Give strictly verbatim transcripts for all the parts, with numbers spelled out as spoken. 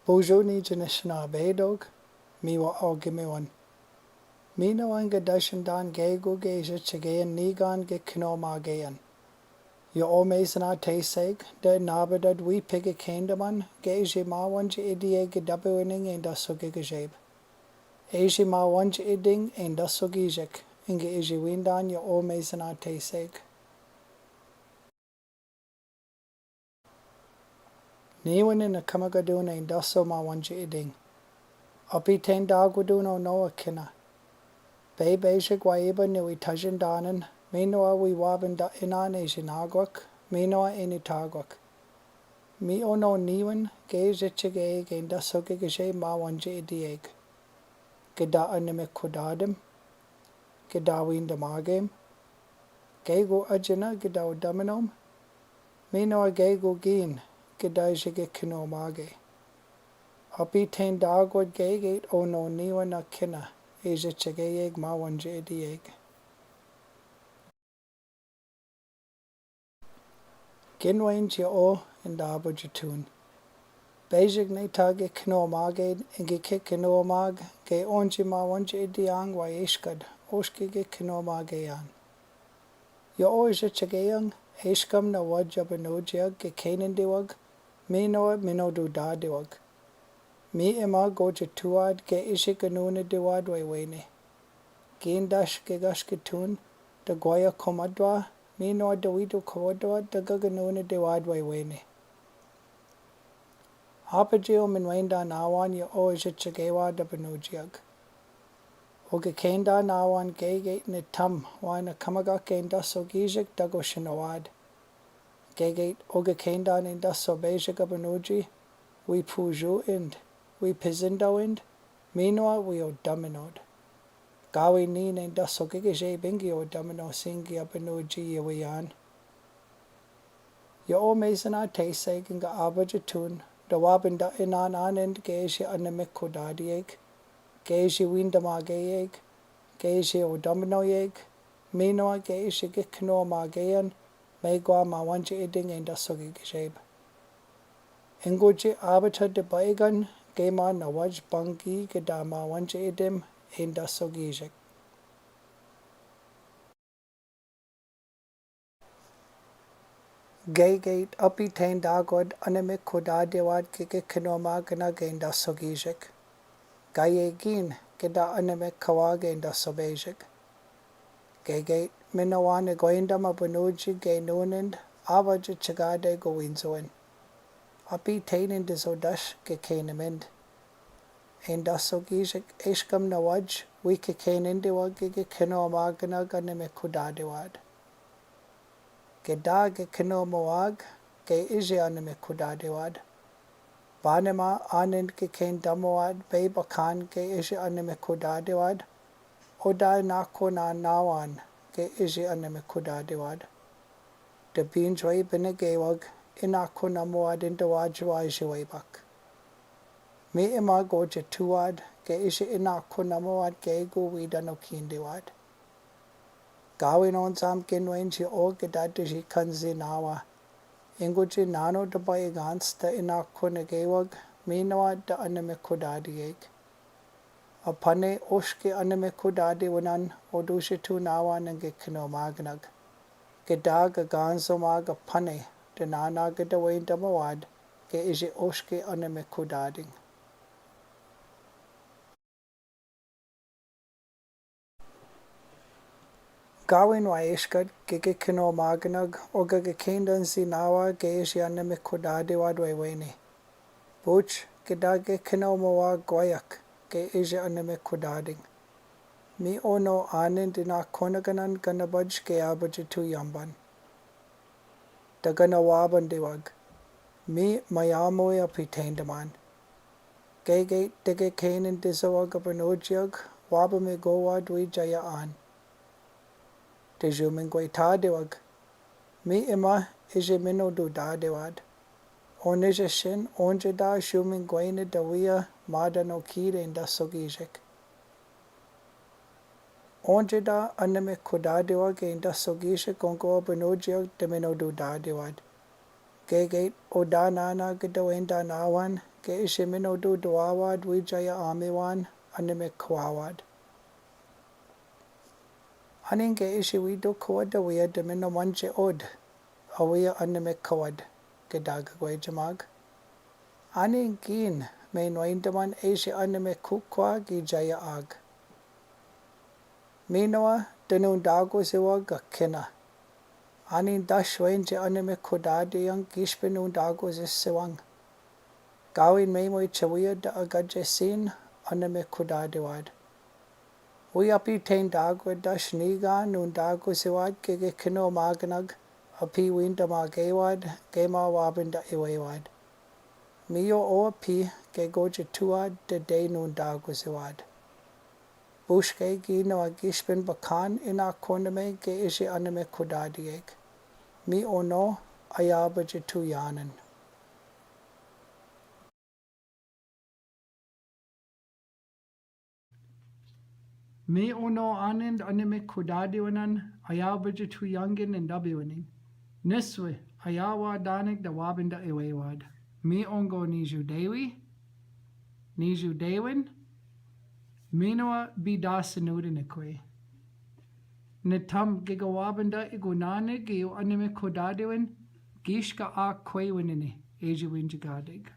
Pojoni jinisina bedok, mi wa ogimewon. Mino an gadasindan gego ge ijitikeyan nigan ge kinomageyan. Yo o mezena tesek, de nabadad wi pege kendaman, ge iji mawanji idiye ge dabewening en daso ge gejeb. Iji mawanji iding en daso gijek, inge iji windan yo o mezena tesek. Niwin na kamagadun en daso mawanji iding. Api ten dagwadun o no a kina. Be bejek wa iba ni wi tajen danan, mino a wi waban da inan iji nagwak, mino a ini tagwak. Mi o no niwin, ge ijitike ge en daso ge geje mawanji idiyek. Ge da anamik kodadem, ge da windamagem, gego ajena ge da odamanom, mino a gego gin, ge da iji ge kinomage. Api ten dagwad gege o no niwin a kina, ijitike yeg mawanji idiyek. Ginwenji o en da abajatun. Bejek nita ge kinomage, inge ge kinomag, ge onji mawanji idiyang wa ijkad, oski ge kinomageyan. Yo o ijitikeyan, ijkam na waj a banujiag ge kenan diwag, mino a mino dudadiwag. Mi ima goja tuwad ge iji ganuna diwad wewene. Gindash ge gash ge tun, da gwaya komadwa, mino a dawidu kowadwa, da gaganuna diwad wewene. Apaji o minwendan awan yo o ijitike wa da banujiag. O ge kendan awan gege ni tam wa na kamagak en daso gijek da goshenawad. Gege o ge kendan en daso bejek a banuji, wi puju end, wi pizindaw end, mino a wi odamanod. Gawi nin en daso ge geje bingi odamano singi a banuji yewiyan. Yo o mezena tesek inge abajatun, da waban da inan anand ge iji anamik kodadiyek, ge iji windamageyek, ge iji odamanoyek, mino a ge iji ge kinomageyan, megwa mawanji iding en daso ge gejeb. Ingoji abata dibaigan, ge ma na waj bangi ge da mawanji idem, en daso gijek. Gege api ten dagwad anamik kodadiwad ge ge kinomagana ge en daso gijek. Gaye gin ge da anamik kawag en daso bejek. Gege mino wa na gwendam a banuji ge nunand, abaja chagade go winzoen. Api tenen dizodash ge kenamend. En daso gijek ijkam na waj, wi ge kenen diwag ge ge kinomagana ge anamik kodadiwad. Ge da ge kinomawag, ge iji anamik kodadiwad. Banema anand ge kendamawad, be bakan ge iji anamik kodadiwad. O da inakon anawan, ge iji anamik kodadiwad. Da binjwe binegewag, inakon amawad en da wajwa iji webak. Mi ima goja tuwad, ge iji inakon amawad gego wi danokindiwad. Gawin on sam ginwenji o ge da dajikan zinawa. Ingoji nano da baigans da inakon agewag, mino a da anamik kodadiyek. Apane oski anamik kodadi wanan, o dushi tunawa nang ge kinomagana. Ge da gaganzomag apane, da nana ge da wendamawad, ge iji oski anamik kodading. Gawin wa ijkad ge ge kinomagana, o ge ge kendan zinawa ge iji anamik kodadiwad wewene. Buj, ge da ge kinomawag gwayak, ge iji anamik kodading. Mi o no anand inakonaganan ganabaj ge abajatu yamban. Da ganawabandiwag. Mi mayamoy api tendaman. Gege da ge kenen dizowag a banujiag, wabami gowad wi jayaan. Da jumingwetadiwag. Mi ima iji mino dudadiwad. O nija shen onjeda jumingwena da wia ma danokide en daso gijek. Onjeda anamik kodadiwag en daso gijek ongo a banujiag da mino dudadiwad. Gege o danana gidawenda nawan, ge isimino duduawad wijaia amiwan, anime kwawad. Anin ge isi wido kowad dawia damino manjeod, awia anime kowad, ge dagagwe jamag. Anin gin, me nwenda man isi anime kukwa gijaia ag. Minowa, danun dago siwag akina. Anin dashwen je anime kudadi yang gishpin un dago siwang. Gawin memo i chawia da agajesin anime kudadi wad. Wi api ten dago dash nigan un dago siwad gege kino maganag api win damage wad gema wabin da iwe wad. Miyo o api gego jituwa da de nun dago siwad. Bushke gino a gishpin bakan ina koname ge isi anime kudadi eg. Mi ono ayaba jitu yanan. Mi ono anin anime kudadi wanan ayaba jitu yangin in dabi wanin. Niswe ayawa danik da wabin da iwe wad. Mi ongo niju dewi. Niju dewin, minowa bidasa nudin ikwe. Nitam gege wabin da igunani ge u anime kudadiwin, gishka a kwe winini, eji win jigadig.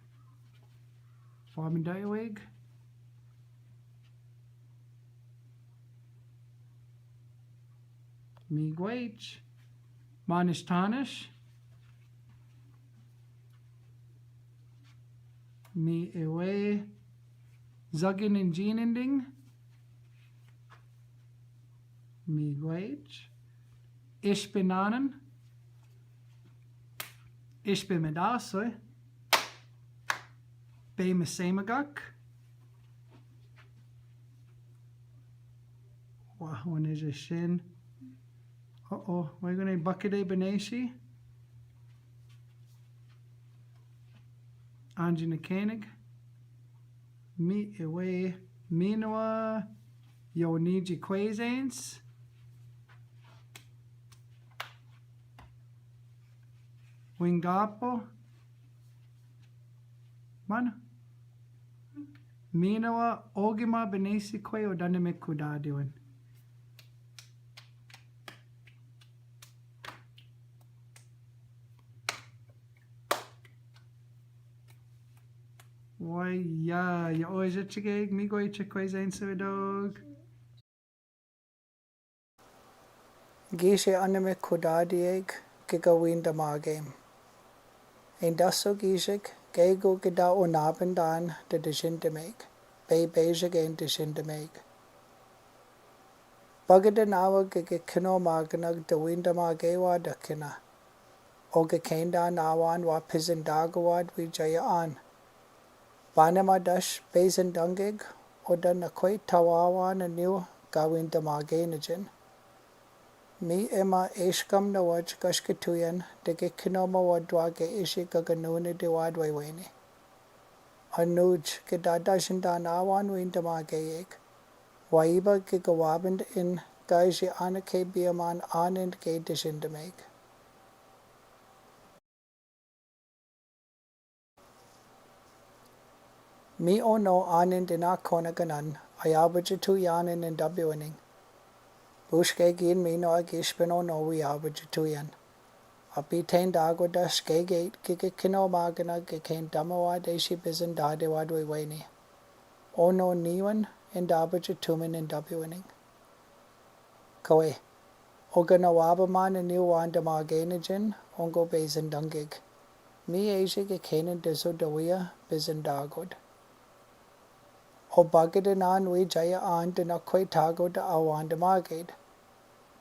Wabin da iweg. Miigwech. Manistanish. Mi ewe zagin in jinending. Miigwech. Ishpinanan. Ishpimidaswe. Be misemagak. Wahone jeshin. Uh-oh, we're gonna bucket a beneshi. Anji nikenig. Mi ewe minowa. Yo niji kwezens. Wingapo. Mana. Minowa ogima benesi kwe o danime kudadiwin. Waya, ya oja chigeg, miigwech kwezens dog. Gije anime kudadi eg, gige win damagem. Indaso gijek, gego gida o nabandan da dejendemeg, be bejegen dejendemeg. Bagada nawa gige kino maganag da win damage wa dakina. O gige kenda nawan wa pizendago wad wijaya an. Banema dash bezendangeg, o da nakwe tawawa naniw ga win damage najen. Mi ema eshkam nawaj gashkatuyan, da gige kino mawadwa ge ishi gaganuni diwad weweni. Anuj gida dashendan awan win damage eg. Waiba gige wabin in gaji anake biaman anin ge dejendemeg. Mi ono anin dina konaganan, ayaba jitu yanin in dabiwaning. Bushke gin mino a gishpin ono wi ayaba jitu yan. Api ten dago dash gege gige kino magana ge ken damawa deshi bizin dade wad weweni. Ono niwan in daba jitumin in dabiwaning. Kawe, o gana waba man in iwan damage najen, ongo bezendangeg. Mi eji ge kenen deso dawia bezendagod. O bagada nan wijaya an dina kwe tago da awan damaged.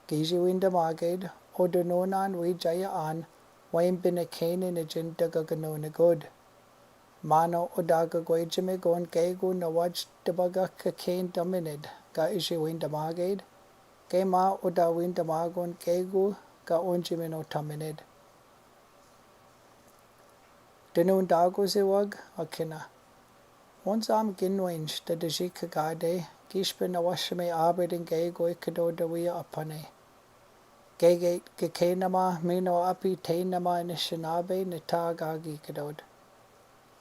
Giji win damaged, o dununan wijaya an, wen bina kenen najen da gaganunagod. Mano o da gagwe jimigon gego nawaj da baga ka ken damined, ga iji win damaged. Ge ma o da win damagon gego ga onjimino tamined. Danun dago siwag akina. Wonsam ginwenj da dajika gade, gishpin nawashime abed in gego ikado dawia apane. Gege, gege nama mino api te nama ni sinabi ni ta gagi kadod.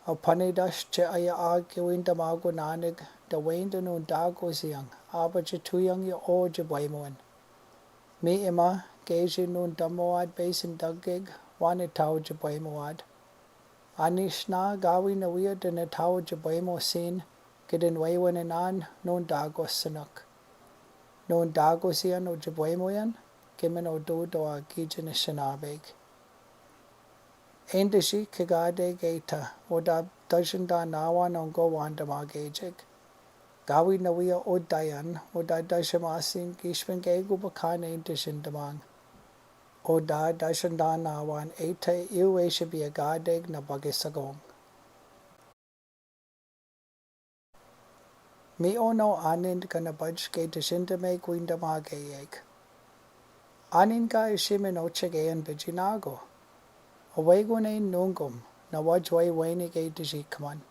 Apane dash che aya agi win damago nanig da win da nun dago siang, aba che tuyang ya o je bwemoen. Mi ima, geje nun damoad besin dagig, wan e tao je bwemoad. Ani sna gawi na wia da na tao je bwemo sin, ke den wewen e nan nun dago sinuk. Nun dago sian o je bwemoyan, ke men o do do a gije ni sinabig. Enda si ke gade geta, o da dasin da nawan ongo wan da magejik. Gawi na wia o dayan, o da dasin masin gishpin gego bakan enda sin damang. O da dasin da nawan eta iwe si bia gadeg na bagi sagong. Mi ono anin ka na baj ke dasin da me gwin da magejik. Anin ka isi men o chege an bajinago. Awe gune nungum na waj we weni ke dajikaman.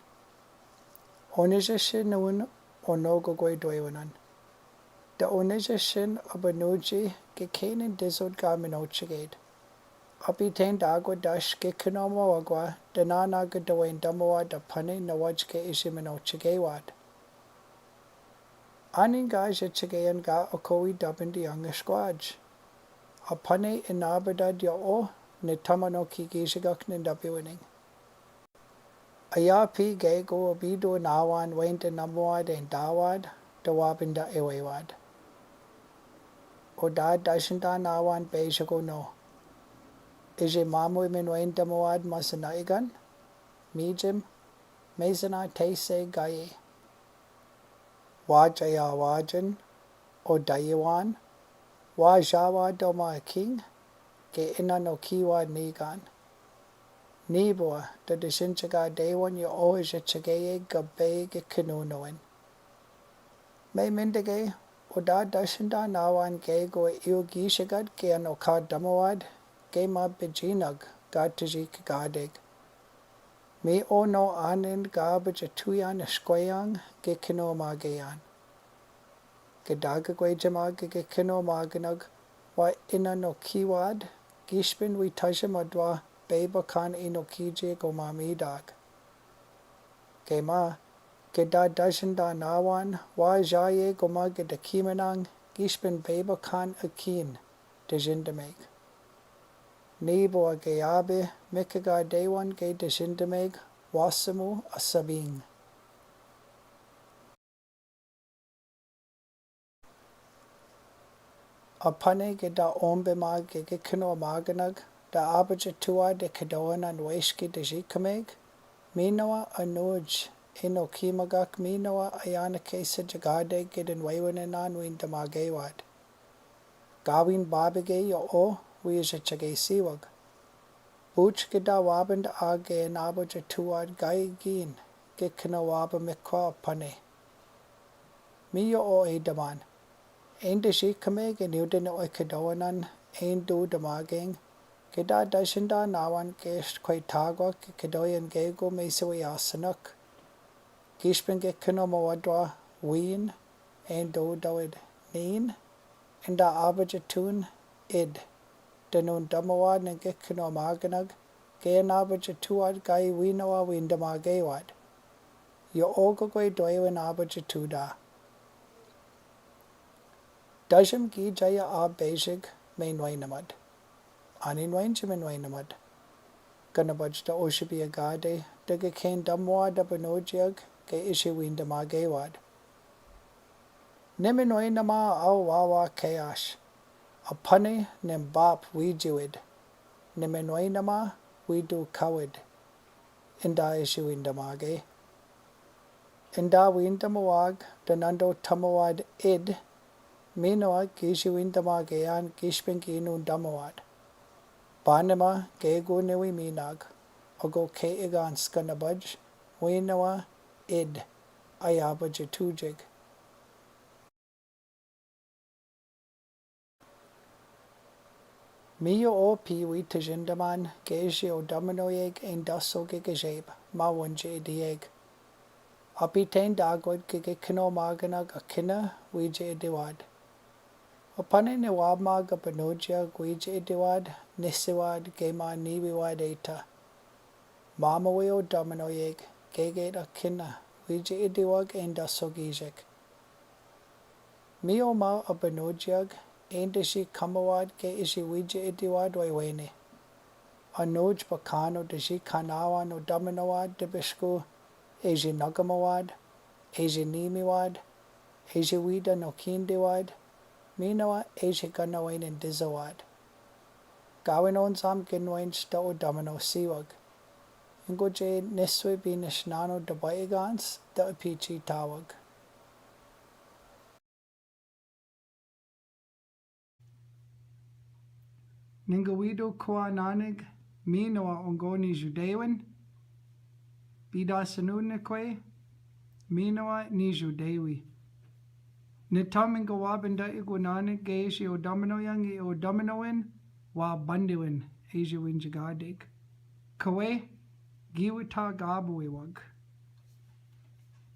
Onija sin un ono gogwe dwewanan. Da onija sin abanuji ke kenen dizod ka men o cheged. Api ten dago dash ke kinomo agwa da nana ga dawen damowa da pane na waj ke isi men o chegewad. Anin ga je chegean ga okowi dabin di angas gwaj. Apane inabadad ya o ni tamano ki gijigak nin dabiwining. Aya pi gego abido nawan wen da namowa den dawad da wabin da ewewad. O da dasin da nawan bejago no. Ije mamu imen wen damowad masanaigan. Mijim, mesana tese gaye. Waj aya wajan, o dayewan, waj awa doma king, ke inan o kiwa nigan. Nibua, da dasin chega dewan ya o ije chegeye gabe ge kinonoen. Me mindege, o da dasin da nawan gego iu gijigad ke ano ka damowad, ge ma bejinag, ga tajik gadeg. Mi ono anen ga bajatuyan eskweang ge kino magean. Ge daga gwe jama ge ge kino maganag wa ina no kiwad, gishpin wi tajamadwa beba kan ino kije go ma midag. Ge ma, ge da dasin da nawan, wa jaye go ma ge da kimanang, gishpin beba kan akin, da jindameg. Nibo a ge abe, mikaga dewan ge da jindameg, wasamu a sabing. Apane ge da ombe ma ge ge kino maganag, da abaja tuwa de kedoan an weski da jikameg, minowa a nuj, ino kimagak minowa a yana kesa jagade ge den wewenenan win da magewad. Gawin babige ya o, wi ija chege siwag. Buch ge da waban da age nabo ja tuwad gaigin, ge kino waba mikwa apane. Mi ya o e daman. Enda jikameg iniuden o e kedoanan, en du damageng, ge da dasin da nawan ge kwe tagwa ge kedoyan gego mesiwe asanuk. Gishpin ge kino mawadwa win, en du dawid nin, en da abaja tun id. Da nun damawad nen ge kino maganag, ge en abaja tuwad gai winowa win da magewad. Ya o gogwe dwewen abaja tuda. Dajim gijaya a bejig me nwenamad. Ani nwenji me nwenamad. Ganabaj da oshibia gade, da ge ken damawad da banojiag, ge ishi win da magewad. Ni me nwenama a wawa keash. Apane nen bap wijiwid. Ni me nwenama widu kawid. Inda ishi win da mage. Inda win da mawag, da nando tamawad id. Minowa gishi win da mage an gishpin ginun damawad. Banima gego niwi minag. Ago ke igan skanabaj. Winowa id. Ayaba jatujig. Mi ya o pi wi tajindaman, ge ishi o damanoyeg en daso ge gejeb, ma wanje idiyeg. Api ten dagod ge ge kino maganag a kina, wije idiwad. Apane ne wamag a banojiag wija itiwad, nisiwad, gema niwiwad eta. Mamawi o domino yeg, geged a kina, wija itiwag en dasogijek. Mioma a banojiag, en desi kamawad ge esi wija itiwad wewene. Anoj bakano desi kanawan o dominowad debesku, esi nagamawad, esi nimiwad, esi wida no kindiwad, minowa esi ganawen en dizawad. Gawin on sam ginwen sta o domino siwag. Ingoje niswi binisnano dabaigans da pichi tawag. Ningawido kowa nanig, minowa ongo ni Judewin, bida sanun nikwe, minowa ni Judewi. Nitam ingawa binda igunanig ge esi o domino yang i o domino win, wa bandiwin, esi win jigadig. Kawe, giwita gabu iwag.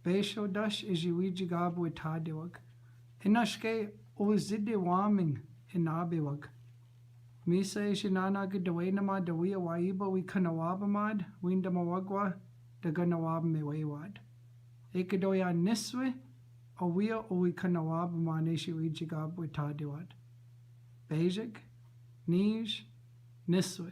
Beso dash esi wija gabu itadiwag. Inash ke o zidi waming inabiwag. Misa esi nana gidawena ma dawia waiba wi kanawaba mad, windama wagwa, daganawaba me waiwad. Eke dawia niswi, awia o wi kanawaba ma nesi wija gabu itadiwad. Basic, nish, niswi.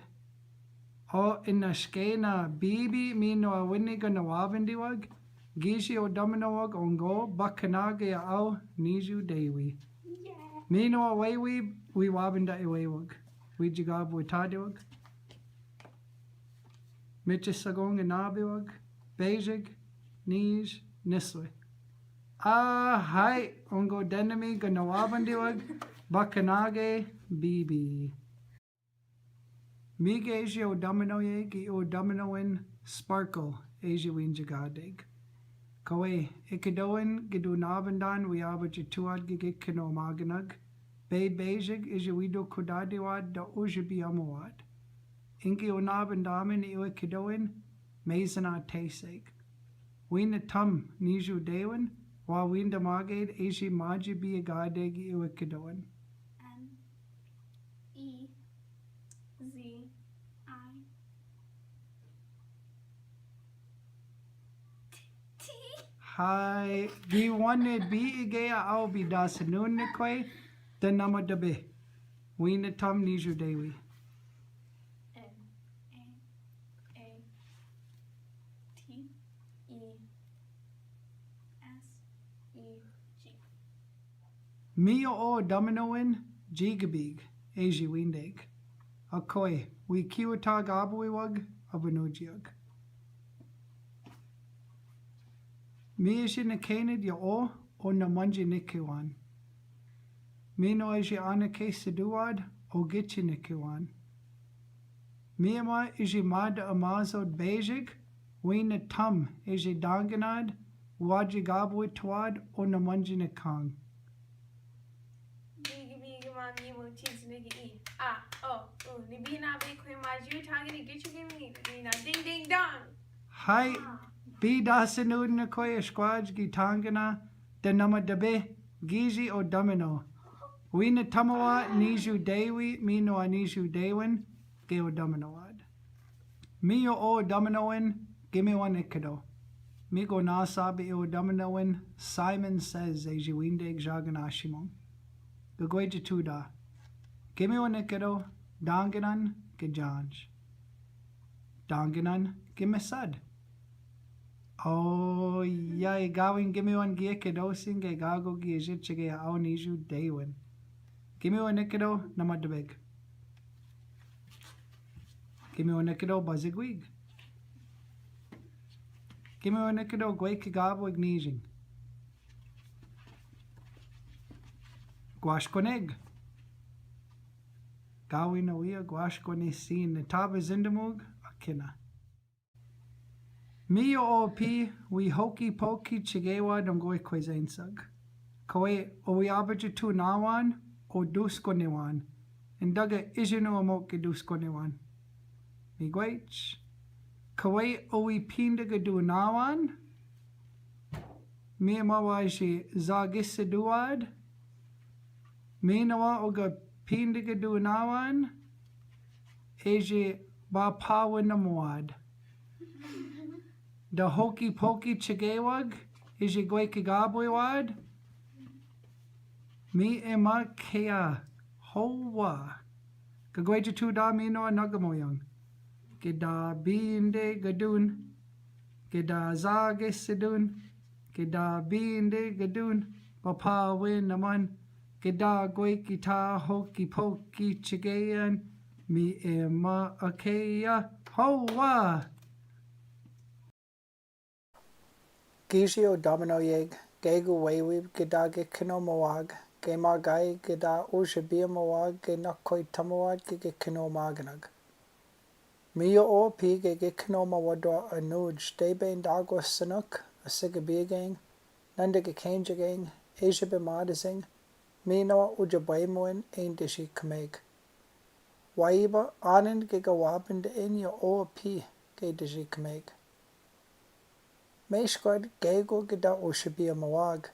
O inash ke na bibi minowa wini ganawabandiwag, gisi o dominowag ongo, bakanage a au, ni Judewi. Minowa waiwi, wi wabanda iwaiwag. Wija gabu itadiwag. Michi sagong inabiwag, basic, nish, niswi. A hai, ongo denemi ganawabandiwag, bakanage, bibi. Mige esi o domino yeg i o domino win sparkle, esi win jigadig. Kawe, eke dawin gidu nabandan wi aba jituad gige kino maganag, be basic esi widu kudadiwad da uji biamawad. Ingi o nabandamin i eke dawin, mezana teseg. Wina tam ni Judewin, wa winda maged esi maji biagadeg i eke dawin. M E Z I T. Hai, gi wane bi ige a au bida sanun nikwe, da namadebi. Wina tam ni Judewi. M A A T E S E G. Miyo o domino win, jigabig, esi windeg. Akoe, wi kiwata gabu iwag, abanojiag. Mi esi nakenid ya o, o namanji nikewan. Mino esi anake siduwad, o gichi nikewan. Miama esi mada amazod bejig, wina tam esi danganad, waji gabu itwad, o namanji nikang. Bigi, bigi, mami, mo, titi, nigi, i, a, o, u, ni bina, be, kwe, ma, ju, tangini, gichu, gimi, ni, na, ding, ding, dong. Hai, bida sanun nikwe, squaj, gi tangana, da namadebi, giji o domino. Wina tamawa, ni Judewi, minowa ni Judewin, ge o domino wad. Miyo o domino win, gimi wan ikado. Migo nasabi o domino win, Simon Says, esi windeg jagana shimon. Gagwe jituda. Gimi wan ikado, danganan, gajanj. Danganan, gimi sad. O, ya, i gawin gimi wan gi ikado singe gago gi ejit chige a au ni Judewin. Gimi wan ikado, namadebeg. Gimi wan ikado, bazigwig. Gimi wan ikado, gwe kigabo ignijing. Gwash konig. Gawin awia, gwash koni sin, nitaba zindamug, akina. Miyo o pi, wi hoki poki chigewa dongoi kwezensag. Kawe, o wi abajitu nawan, o duskoniwan. Indaga ijinu amo ki duskoniwan. Migwech. Kawe, o wi pinda gadu nawan. Mi amawa iji zagisiduwad. Minowa o kapindekadonnawan, eje papawennamowad. Da hokipoki chikewag, eje gwe kagabwewad. Mi ema keya, hoa. Kagwejitudá minowa nakamoyang. Keda pindekadon. Keda zage sedon. Keda pindekadon. Papawennaman. Keda gwe kita hokipoki chikeyan. Mi ema akeya. Hoa. Gisi o damanoyeg, gegu wewib keda gekenomowag, ge magay keda oshibiyamowag ge nakwetamowad ge gekenomagnak. Miyo opi ge gekenomawadwa anuj, debe ndagwa sanuk, asikabiyageng, nandagakenjageng, eshibimadiseng, minowa ojabwemowin, en dishikameg. Waiba, anen ge gawabinda en yo opi, ge dishikameg. Meshkwad gegu keda oshibiyamowag.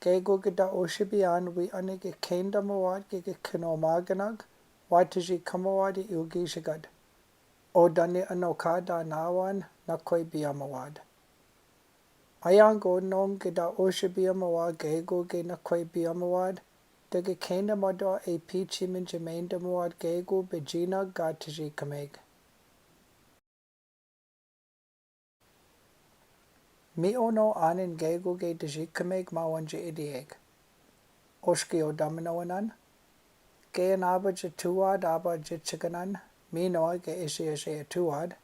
Gegu keda oshibiyan wi ane ge kendamowad ge gekenomagnak, wa tashikamowad i ugishagad. O dani ano kada nawan nakwebiyamowad. Ayangodnong keda oshibiyamowad gegu ge nakwebiyamowad, dege kendamada e pichi minjimendamowad gegu bejinag ga tashikameg. Mi ono anen gegu ge tashikameg mawanja idieg. Oshki o damanowanan. Ge anaba jituwad aba jichikanan, minowa ge ishi ishi ituwad.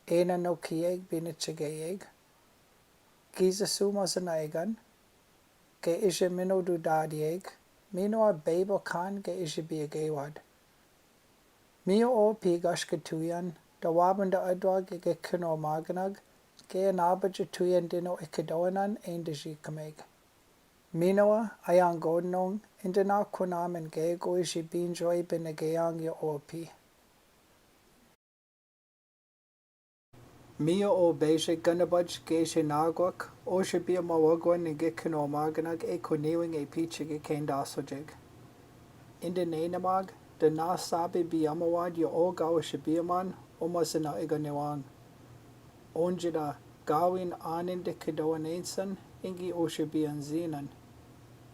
Ena no kieg binichigayeg. Giza suma sanaegan. Ge ishi mino dudadieg, minowa bebo kan ge ishi biyagewad. Miyo opi gashkatuyan, dawabinda adwa ge gekenomagnak, ge anaba jituyan dino ikadowanan en dishikameg. Minowa, ayangodnong, indana kunamin gegu ishi binjoy binagayang yo opi. Miyo o beje ganabaj ge ishi nagwak, oshibiyamowagwan ni gekenomagnak e koniwing e pichi ge kendasojeg. Indanemag, dana sabi biyamowad yo oga oshibiyaman, omasana iganiwang. Onjida, gawin anen dikadowanensan, ingi oshibiyanzinan.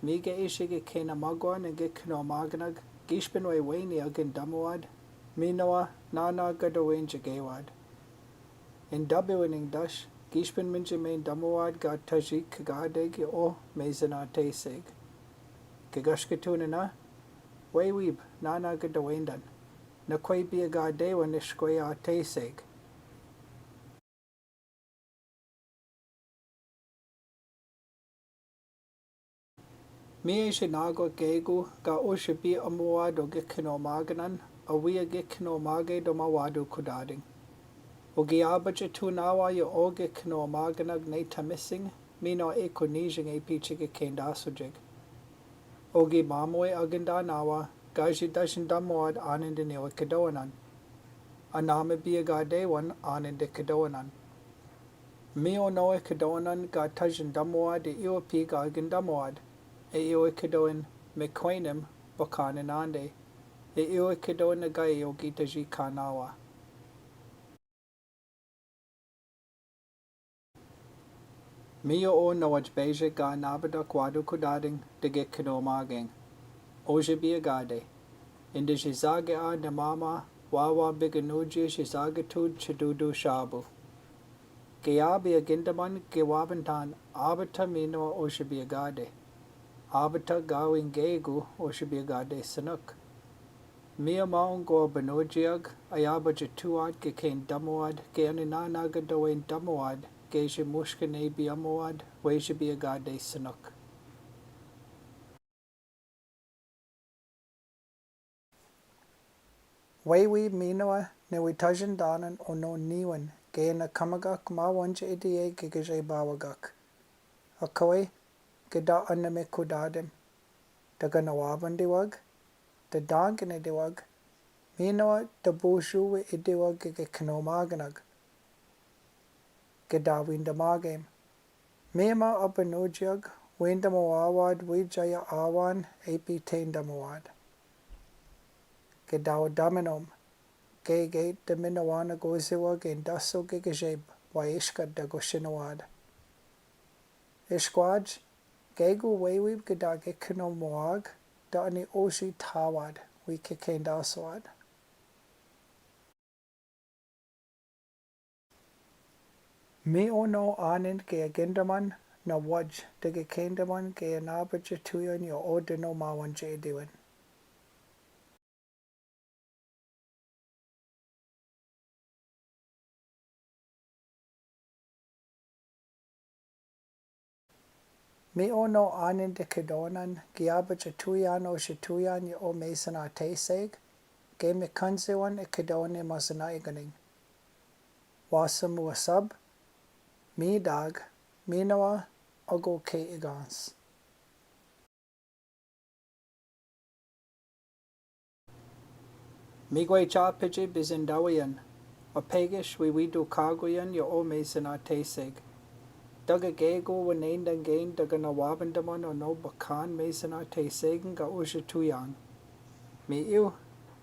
Mi ge ishi ge kenamagwa ni gekenomagnak, gishpin wewene agin damowad, minowa nana gadawenjagewad. In dabiwin ingdash, gishpin minjimen damowad ga tajik kagadeg yo o mezanateseg. Ge gashkatunina, wewib nana gadawendan, nakwebiyagadewin ishkweyateseg. Mi ishi nagwak gegu ga oshibiya amowad o gekenomagnan, awiya gekenomage doma wadu kudading. Ogi abaja tunawa yo o gekenomagnak ne tamising, minowa e konijing e pichi ge kendasojeg. Ogi mamoe agin danawa, gaji dajin damowad anen diniwa ikadowanan. Anama biyagadewan anen dikadowanan. Mi ono ikadowanan ga tajin damowad e iwa pi ga agin damowad. E iwa ikadowan mekwenem bakanen ande. E iwa ikadowan nagay ogi taji kanawa. Mi yo o nawaj beje ga anabadak wadu kudading dagik kinomagang. Oji biyagade. Inda jizage a namama, wawa biganuji jizage tud chadudu shabu. Gayabi a gindaman gawabantan abata mino oji biyagade. Abata gawin gegu oji biyagade sanuk. Mi a maong go a banujiag, ayaba jituad ga ken damawad, ga aninanaga dawen damawad, ga jimushka ne biyamawad, weji biyagade sanuk. Wewe mino a, ne witajan danan o no niwan, ga anakamagak mawanja idiye ga gajebawagak. Akawe, ga da anamikudadem. Daga nawaban diwag, dadangan idiwag, mino a dabujuwe idiwag ga kinomaganag. Ga dawindamagem. Mi a ma a banujiag, Wendemowawad wija ya awan, epi tendemowad. Ke daw damenom, ke ge demenowana goziwa ke ndaso ke kejeb, wa eshkat dagosinowad. Eshkwaj, gego wewib ke dagekenomowag, dani osi tawad, wi ke kendasowad. Mi ono anen ke agendaman, na waj dege kendaman ke anaba jituyan ya odeno mawan je ediwen. Mi ono anen de kedonan, giaba jituyan o jituyan ya o mesanateseg, ge mi kansewan e kedone masana iganing. Wasa muwasab, mi dag, mi nawa, ago ke igans. Mi gwe cha pije bizindawian, a pegesh wiwidu kagoyan ya o mesanateseg. Daga gego wanendangen daga nawabandaman o no bakan mesanateseg nga o jituyan. Mi iw,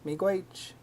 mi gwech.